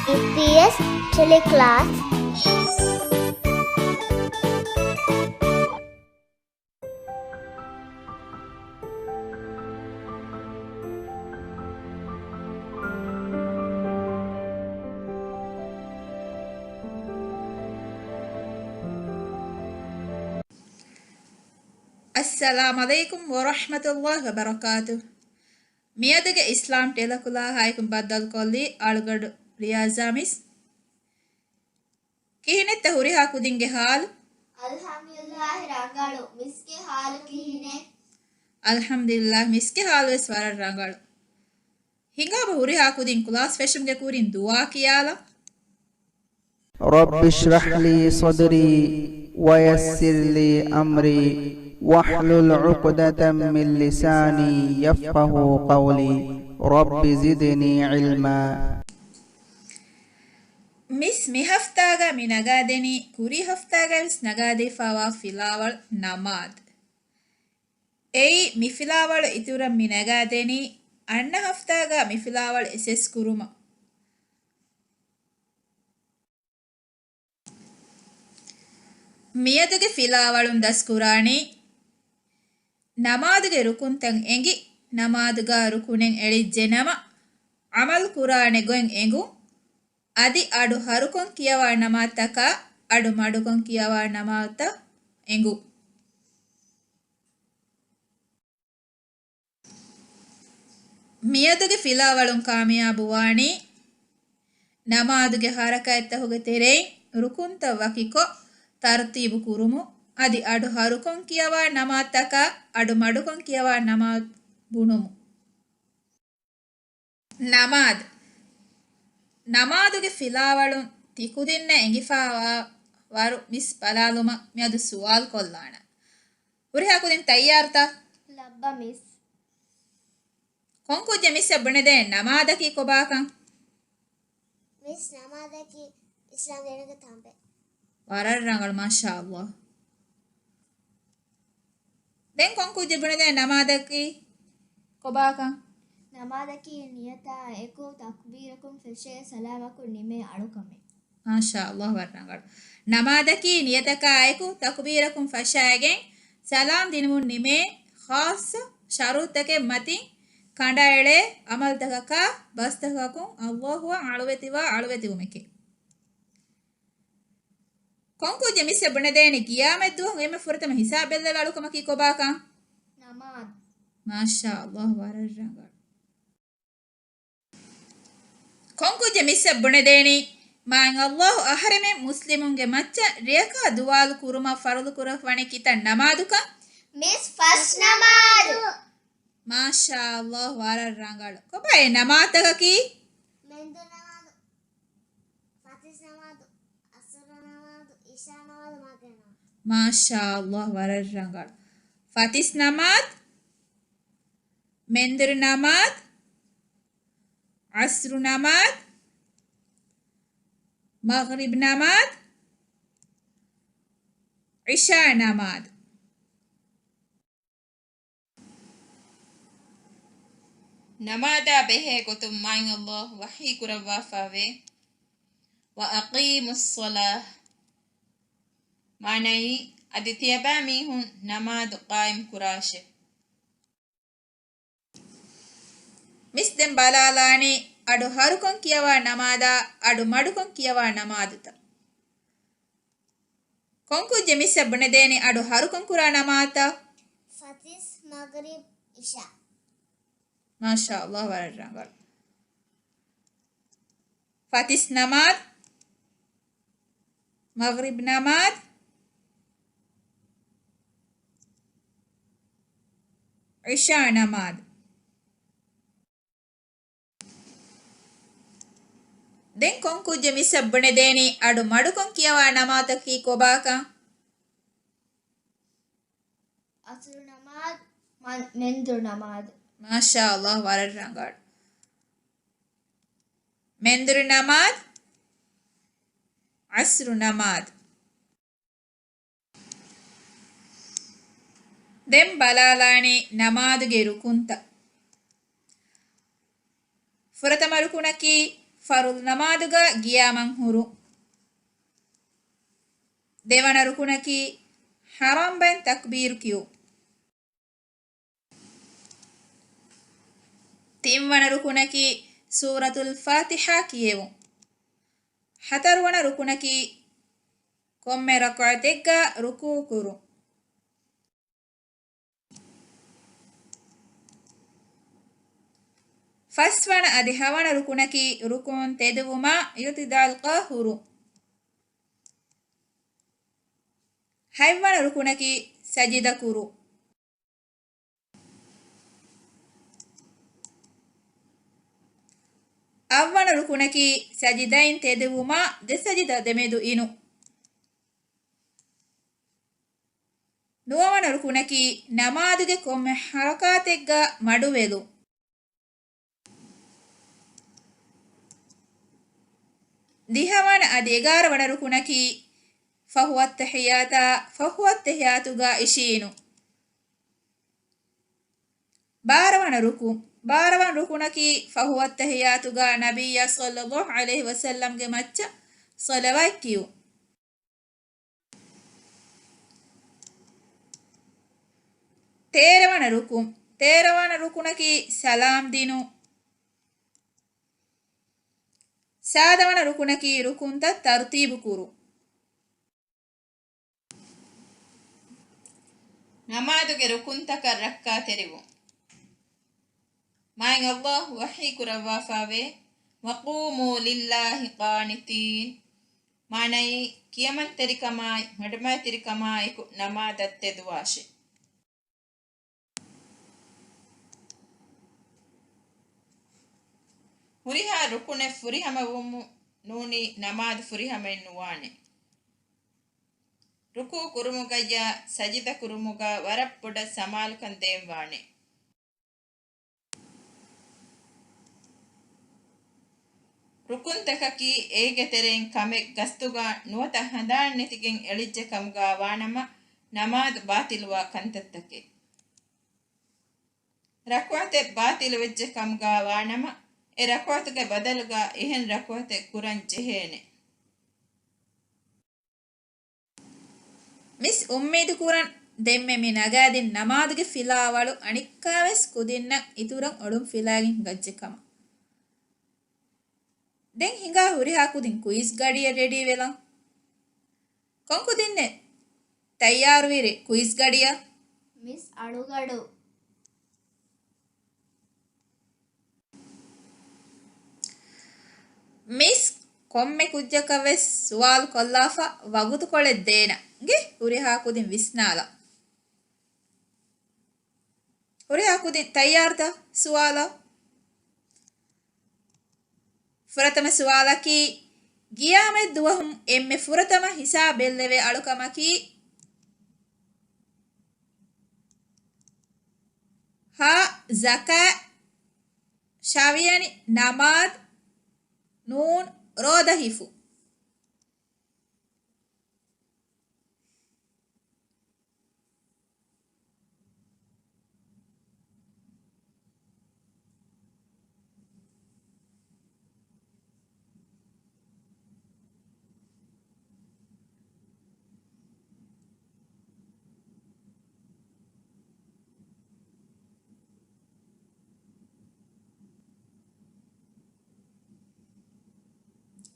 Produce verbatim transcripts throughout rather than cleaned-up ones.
އީޕީއެސް ޓެލެކްލާސް. އައްސަލާމް ޢަލައިކުމް ވަރަޙްމަތުﷲ ވަބަރަކާތުހު. މިއަދުގެ އިސްލާމް ޓެލެކްލާހާއެކު ބައްދަލުކޮށްލީ އަޅުގަޑު ރިޔާޒާ މިސް. ކިހިނެއްތަ ހުރިހާ ކުދިންގެ ހާލު؟ އަލްޙަމްދުލިއްލާހި ރަނގަޅު. މިސްގެ ހާލު ކިހިނެއް؟ އަލްޙަމްދުލިއްލާހް، މިސްގެ ހާލުވެސް ވަރަށް ރަނގަޅު. ހިނގާބަ ހުރިހާ ކުދިން ކްލާސް ފެށުމުގެ ކުރިން ދުޢާ ކިޔާލަން. رب اشرح لي صدري ويسر لي أمري واحلل عقدة من لساني يفقهوا قولي. رب زدني علما. މިސް މި ހަފްތާގަ މި ނަގާދެނީ ކުރީ ހަފްތާގަވެސް ނަގާދީފައިވާ ފިލާވަޅު ނަމާދު. އެއީ މި ފިލާވަޅު އިތުރަށް މި ނަގާދެނީ އަންނަ ހަފްތާގަ މި ފިލާވަޅު އެސެސް ކުރުމަށް. މިއަދުގެ ފިލާވަޅުން ދަސްކުރާނީ، ނަމާދުގެ ރުކުންތައް އެނގި، ނަމާދުގަ ރުކުނެއް އެޅިއްޖެނަމަ، ޢަމަލު ކުރާނެ ގޮތް އެނގުން، އަދި އަޑު ހަރުކޮށް ކިޔަވާ ނަމާދުތަކާ، އަޑު މަޑުކޮށް ކިޔަވާ ނަމާދުތައް އެނގުން. މިއަދުގެ ފިލާވަޅުން ކާމިޔާބުވާނީ، ނަމާދުގެ ހަރަކާތްތަކުގެ ތެރެއިން ރުކުންތައް ވަކިކޮށް ތަރުތީބު ކުރުމު، އަދި އަޑު ހަރުކޮށް ކިޔަވާ ނަމާދުތަކާ، އަޑު މަޑުކޮށް ކިޔަވާ ނަމާދު ބުނުމު. ނަމާދު. ނަމާދުގެ ފިލާވަޅުން ތިކުދިންނަށް އެނގިފައިވާ ވަރު މިސް ބަލާލުމަށް މިއަދު ސުވާލު ކޮށްލާނަން. ހުރިހާ ކުދިން ތައްޔާރުތަ؟ ލައްބަ މިސް. ކޮން ކުއްޖެއް މިސްއަށް ބުނެދޭނެ ނަމާދަކީ ކޮބާކަން؟ މިސް، ނަމާދަކީ އިސްލާމް ދީނުގެ ތަނބެއް. ވަރަށް ރަނގަޅު، މާޝާﷲ. ދެން ކޮން ކުއްޖެއް ބުނެދޭނެ ނަމާދަކީ ކޮބާކަން؟ ނަމާދަކީ ނިޔަތާ އެކު ތަކުބީރަކުން ފެށޭ ސަލާމަކުން ނިމޭ އަޅުކަމެއް. މާޝާﷲ، ވަރަށް ރަނގަޅު. ނަމާދަކީ ނިޔަތަކާ އެކު ތަކުބީރަކުން ފަށައިގެން ސަލާމް ދިނުމުން ނިމޭ ޚާއްޞަ ޝަރުޠުތަކެއް މަތިން ކަނޑައެޅޭ ޢަމަލުތަކަކާ ބަސްތަކަކުން ﷲ އަށް އަޅުވެތިވާ އަޅުވެތިވުމެކޭ. ކޮން ކުއްޖެއް މިސްއަށް ބުނެދޭނެ ޤިޔާމަތްދުވަހު އެންމެ ފުރަތަމަ ހިސާބް ބެއްލެވޭ އަޅުކަމަކީ ކޮބާކަން؟ ނަމާދު. މާޝާﷲ، ވަރަށް ރަނގަޅު. ކޮން ކުއްޖެއް މިސްއަށް ބުނެދޭނީ، މާތް ﷲ އަހަރެމެން މުސްލިމުންގެ މައްޗަށް ރެޔަކާ ދުވާލު ކުރުމަށް ފަރުޟު ކުރައްވަނީ ކިތައް ނަމާދުކަން؟ މިސް، ފަސް ނަމާދު. މާޝާﷲ، ވަރަށް ރަނގަޅު. ކޮބާ އެ ނަމާދުތަކަކީ؟ މެންދުރު ނަމާދު، ފަތިސް ނަމާދު، ޢަޞްރު ނަމާދު، ޢިޝާ ނަމާދު، މަޣްރިބް ނަމާދު. މާޝާﷲ، ވަރަށް ރަނގަޅު. ފަތިސް ނަމާދު، މެންދުރު ނަމާދު، ޢަޞްރު ނަމާދު، މަޣްރިބް ނަމާދު، ޢިޝާ ނަމާދު. ނަމާދާ ބެހޭ ގޮތުން މާތް ﷲ ވަޙީ ކުރައްވާފައިވޭ، وَأَقِيمُوا الصَّلَاةَ، މާނައީ، އަދި ތިޔަބައިމީހުން ނަމާދު ޤާއިމް ކުރާށޭ. މިސް ދެން ބަލާލާނީ އަޑު ހަރުކޮށް ކިޔަވާ ނަމާދާ އަޑު މަޑުކޮށް ކިޔަވާ ނަމާދުތައް. ކޮން ކުއްޖެއް މިސްއަށް ބުނެދޭނީ އަޑު ހަރުކޮށް ކުރާ ނަމާދުތައް؟ ފަތިސް، މަޣްރިބް، ޢިޝާ. މާޝާﷲ، ވަރަށް ރަނގަޅު. ފަތިސް ނަމާދު، މަޣްރިބް ނަމާދު، ޢިޝާ ނަމާދު. ދެން ކޮން ކުއްޖެއް މިސްއަށް ބުނެދޭނީ އަޑު މަޑުކޮށް ކިޔަވާ ނަމާދަކީ ކޮބާކަން؟ ޢަޞްރު ނަމާދު، މަ-، މެންދުރު ނަމާދު. މާޝާﷲ، ވަރަށް ރަނގަޅު. މެންދުރު ނަމާދު، ޢަޞްރު ނަމާދު. ދެން ބަލާލާނީ ނަމާދުގެ ރުކުންތައް. ފުރަތަމަ ރުކުނަކީ ފަރުޟު ނަމާދުގަ ގިޔާމަން ހުރު. ދެވަނަ ރުކުނަކީ ޙަރާމް ބައިން ތަކްބީރު ކިޔު. ތިންވަނަ ރުކުނަކީ ސޫރަތުލް ފާތިޙާ ކިޔެވުން. ހަތަރުވަނަ ރުކުނަކީ ކޮންމެ ރަކުޢަތެއްގަ ރުކޫޢު ކުރުން. ފަސްވަނަ އަދި ހަވަނަ ރުކުނަކީ ރުކޫޢުން ތެދުވުމާ އިޢުތިދާލްގަ ހުރުން. ހަތްވަނަ ރުކުނަކީ ސަޖިދަ ކުރުން. އަށްވަނަ ރުކުނަކީ ސަޖިދައިން ތެދުވުމާ ދެ ސަޖިދަ ދެމެދު އިނުން. ނުވަވަނަ ރުކުނަކީ ނަމާދުގެ ކޮންމެ ޙަރަކާތެއްގަ މަޑުވެލުން. ދިހަވަނަ އަދި އެގާރަވަނަ ރުކުނަކީ ފަހު އައްތަޙިއްޔާތާ ފަހު އައްތަޙިއްޔާތުގަ އިށީނުން. ބާރަވަނަ ރުކުން، ބާރަވަނަ ރުކުނަކީ ފަހު އައްތަޙިއްޔާތުގަ ނަބިއްޔާ ޞައްލައްލާހު ޢަލައިހި ވަސައްލަމްގެ މައްޗަށް ޞަލަވާތް ކިޔުން. ތޭރަވަނަ ރުކުން، ތޭރަވަނަ ރުކުނަކީ ސަލާމް ދިނުން. ސާދަވަނަ ރުކުނަކީ ރުކުންތައް ތަރުތީބު ކުރުން. ނަމާދުގެ ރުކުންތަކަށް ރައްކާތެރިވުން. މާތް ﷲ ވަޙީ ކުރައްވާފައިވޭ، "وَقُومُوا لِلَّهِ قَانِتِينَ." މާނައީ، ކިޔަމަންތެރިކަމާއި މަޑުމައިތިރިކަމާއެކު ނަމާދަށް ތެދުވާށޭ. ހުރިހާ ރުކުނެއް ފުރިހަމަވުމުން ނޫނީ ނަމާދު ފުރިހަމައެއް ނުވާނެ. ރުކޫޢު ކުރުމުގައްޔާ ސަޖިދަ ކުރުމުގަ ވަރަށް ބޮޑަށް ސަމާލުކަން ދޭންވާނެ. ރުކުންތަކަކީ އޭގެ ތެރެއިން ކަމެއް ގަސްތުގަ ނުވަތަ ހަނދާން ނެތިގެން އެޅިއްޖެ ކަމުގަ ވާނަމަ، ނަމާދު ބާޠިލުވާ ކަންތައްތަކެއް. ރަކުޢަތެއް ބާޠިލުވެއްޖެ ކަމުގަ ވާނަމަ، އެ ރަކުޢަތުގެ ބަދަލުގަ އެހެން ރަކުޢަތެއް ކުރަން ޖެހޭނެ. މިސް އުއްމީދު ކުރަން ދެންމެ މި ނަގާދިން ނަމާދުގެ ފިލާވަޅު އަނެއްކާވެސް ކުދިންނަށް އިތުރަށް އޮޅުން ފިލާގެން ހިނގައްޖެ ކަމަށް. ދެން ހިނގާ ހުރިހާ ކުދިން ކުއިޒް ގަޑިއަށް ރެޑީ ވެލަން. ކޮން ކުދިންނެއް ތައްޔާރުވީރި ކުއިޒް ގަޑިއަށް؟ މިސް އަޅުގަޑު. މިސް ކޮންމެ ކުއްޖަކަށް ވެސް ސުވާލު ކޮށްލާފަ ވަގުތުކޮޅެއް ދޭނަން. އިނގޭ ހުރިހާ ކުދިން ވިސްނާލަން. ހުރިހާ ކުދިން ތައްޔާރުތަ ސުވާލަށް؟ ފުރަތަމަ ސުވާލަކީ، ގިޔާމަތް ދުވަހުން އެންމެ ފުރަތަމަ ހިސާބް ބެއްލެވޭ އަޅުކަމަކީ، ހާ، ޒަކާތް، ޝަވިޔަނި ނަމާދު، ނޫން، ރޯދަ ހިފުން.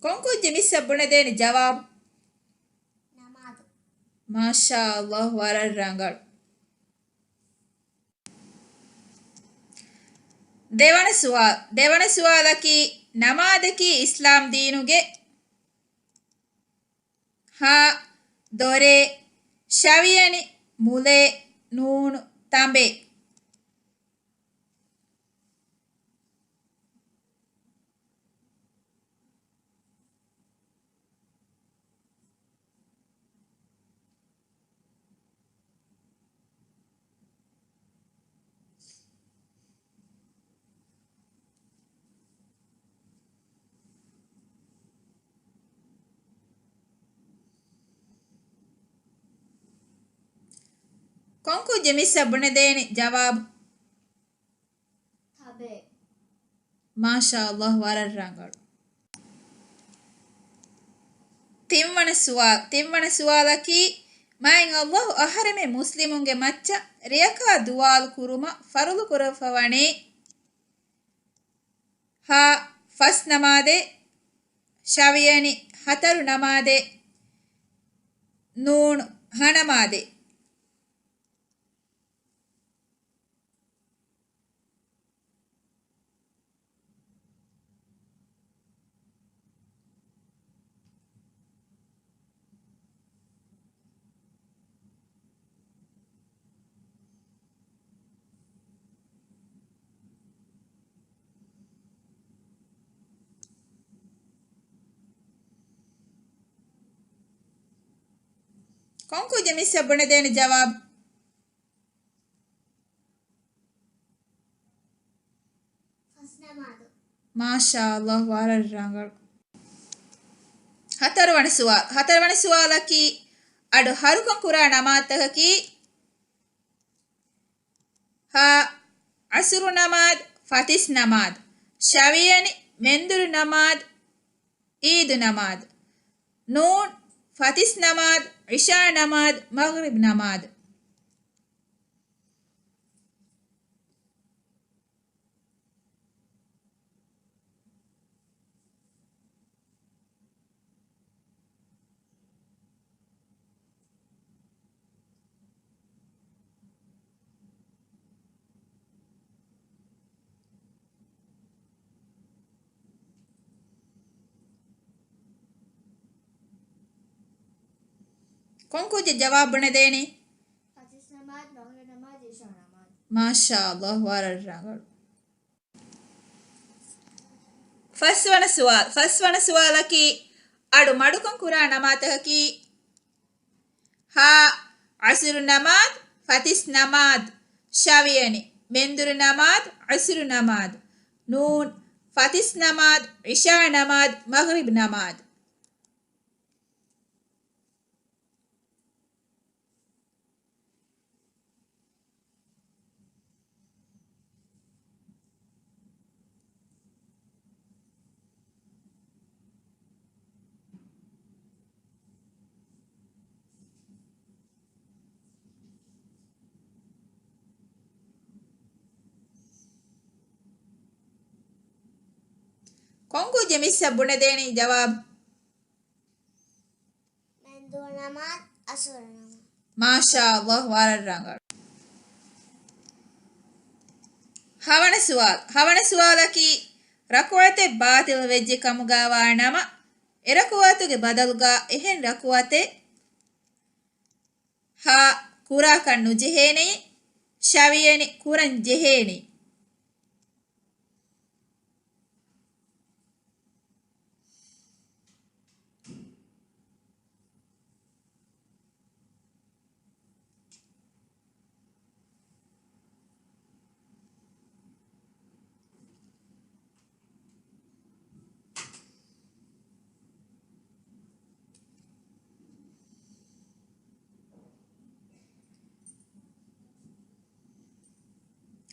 ކޮން ކުއްޖެއް މިސްއަށް ބުނެދޭނެ ޖަވާބު؟ ނަމާދު. މާޝާ ﷲ، ވަރަށް ރަނގަޅު. ދެވަނަ ސުވާލު، ދެވަނަ ސުވާލަކީ، ނަމާދަކީ އިސްލާމް ދީނުގެ ހާ، ދޮރޭ، ޝަވިޔަނި، މުލޭ، ނޫނު، ތަނބޭ. ކޮން ކުއްޖެއް މިސްއަށް ބުނެދޭނެ ޖަވާބު؟ ތަނބޭ. މާޝާ ﷲ، ވަރަށް ރަނގަޅު. ތިންވަނަ ސުވާލު، ތިންވަނަ ސުވާލަކީ، މާތް ﷲ އަހަރެމެން މުސްލިމުންގެ މައްޗަށް ރެޔަކާ ދުވާލު ކުރުމަށް ފަރުޟު ކުރައްވަވަނީ؟ ހަ، ފަސް ނަމާދެއް. ޝަވިޔަނި، ހަތަރު ނަމާދެއް. ނޫން، ހަ ނަމާދެއް. ކޮން ކުއްޖެއް މިސްއަށް ބުނެދޭނެ ޖަވާބު؟ މާޝާ ﷲ، ވަރަށް ރަނގަޅު. ހަތަރުވަނަ ސުވާލު. ހަތަރުވަނަ ސުވާލަކީ، އަޑު ހަރުކޮށް ކުރާ ނަމާދުތަކަކީ، ހަ، އަސުރު ނަމާދު، ފަތިސް ނަމާދު، ޝަވިޔަނި، މެންދުރު ނަމާދު، އީދު ނަމާދު. ނޫން، ފަތިސް ނަމާދު، އިޝާ ނަމާދު، މަޣްރިބް ނަމާދު. ކޮން ކުއްޖެއް ޖަވާބު ބުނެދޭނީ؟ ފަތިސް ނަމާދު، މަޣްރިބް ނަމާދު، އިޝާ ނަމާދު. މާޝާ ﷲ، ވަރަށް ރަނގަޅު. ފަސްވަނަ ސުވާލު. ފަސްވަނަ ސުވާލަކީ، އަޑު މަޑުކޮށް ކުރާ ނަމާދުތަކަކީ، ހަ، އަސުރު ނަމާދު، ފަތިސް ނަމާދު، ޝަވިޔަނި، މެންދުރު ނަމާދު، އަސުރު ނަމާދު. ނޫން، ފަތިސް ނަމާދު، އިޝާ ނަމާދު، މަޣްރިބް ނަމާދު. ކޮން ކުއްޖެއް މިސްއަށް ބުނެދޭނީ ޖަވާބު؟ މެންދުރު ނަމާދު، އަސުރު ނަމާދު. މާޝާ ﷲ، ވަރަށް ރަނގަޅު. ހަވަނަ ސުވާލު. ހަވަނަ ސުވާލަކީ، ރަކުޢަތެއް ބާޠިލު ވެއްޖެ ކަމުގައިވާ ނަމަ، އެ ރަކުޢަތުގެ ބަދަލުގަ އެހެން ރަކުޢަތެއް، ހަ، ކުރާކަށް ނުޖެހޭނެއީ، ޝަވިޔަނި، ކުރަން ޖެހޭނީ.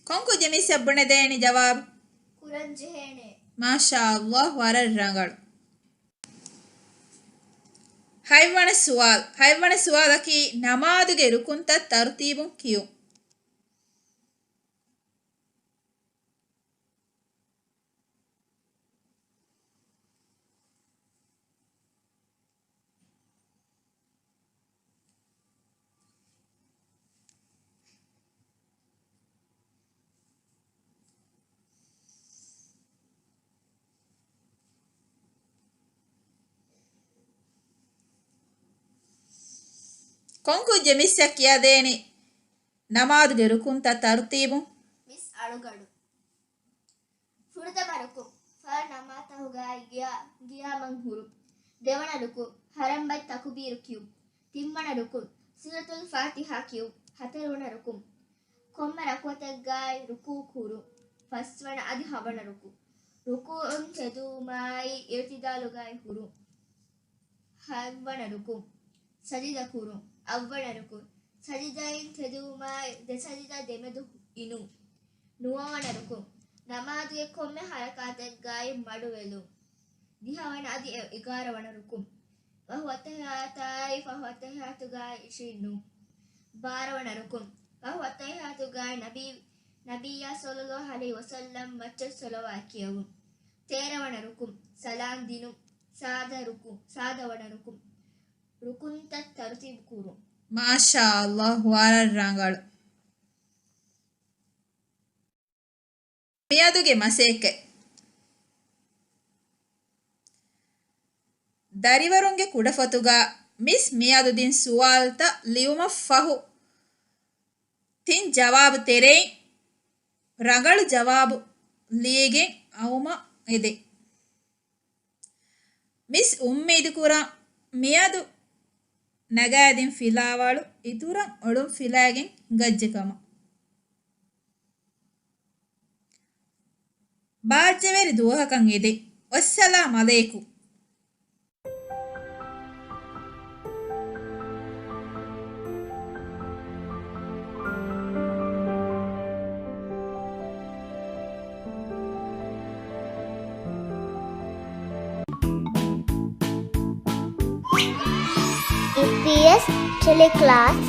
ކޮން ކުއްޖެއް މިސްއަށް ބުނެދޭނީ ޖަވާބު؟ ކުރަން ޖެހޭނެ. މާޝާ ﷲ، ވަރަށް ރަނގަޅު. ހަތްވަނަ ސުވާލު. ހަތްވަނަ ސުވާލަކީ، ނަމާދުގެ ރުކުންތައް ތަރުތީބުން ކިޔުން. ކޮން ކުއްޖެއް މިސްއަށް ކިޔަދޭނީ ނަމާދުގެ ރުކުންތައް ތަރުތީބުން؟ މިސް އަޅުގަޑު. ފުރަތަމަ ރުކުން، ފަރުޟު ނަމާދުތަކުގައި ގިޔާ، ގިޔާމަން ހުރުން. ދެވަނަ ރުކުން، ޙަރަމް ބައި ތަކުބީރު ކިޔުން. ތިންވަނަ ރުކުން، ސޫރަތުލް ފާތިޙާ ކިޔުން. ހަތަރުވަނަ ރުކުން، ކޮންމެ ރަކުޢަތެއްގައި ރުކޫޢު ކުރުން. ފަސްވަނަ އަދި ހަވަނަ ރުކުން، ރުކޫޢުން ތެދުވުމާއި އިޢުތިދާލުގައި ހުރުން. ހަތްވަނަ ރުކުން، ސަޖިދަ ކުރުން. އަށްވަނަ ރުކުން، ސަޖިދައިން ތެދުވުމާއި ދެ ސަޖިދަ ދެމެދު އިނުން. ނުވަވަނަ ރުކުން، ނަމާދުގެ ކޮންމެ ޙަރަކާތެއްގައި މަޑުވެލުން. ދިހަވަނަ އަދި އެ އެގާރަ ވަނަ ރުކުން، ފަހު އައްތަހިއްޔާތާއި، ފަހު އައްތަހިއްޔާތުގައި އިށީނު. ބާރަވަނަ ރުކުން. ފަހު އައްތަހިއްޔާތުގައި ނަބީ، ނަބިއްޔާ ޞައްލައްލާހު ޢަލައިހި ވަސައްލަމް މައްޗަށް ޞަލަވާތް ކިޔަވުން. ތޭރަވަނަ ރުކުން. ސަލާން ދިނުން. ސާދަ ރުކުން، ސާދަވަނަ ރުކުން. ރުކުންތައް ތަރުތީބު ކުރުން. މާޝާ ﷲ، ވަރަށް ރަނގަޅު. މިއަދުގެ މަސައްކަތް. ދަރިވަރުންގެ ކުޑަފޮތުގަ މިސް މިއަދު ދިން ސުވާލުތައް ލިޔުމަށް ފަހު، ތިން ޖަވާބު ތެރެއިން ރަނގަޅު ޖަވާބު ލިޔެގެން އައުމަށް އެދެ. މިސް އުއްމީދުކުރަން މިއަދު ނަގާދިން ފިލާވަޅު އިތުރަށް އޮޅުން ފިލާގެން ހިނގައްޖެ ކަމަށް. ބާއްޖަވެރި ދުވަހަކަށް އެދެ. ވައްސަލާމް ޢަލައިކުމް. އީޕީއެސް ޓެލެކްލާސް.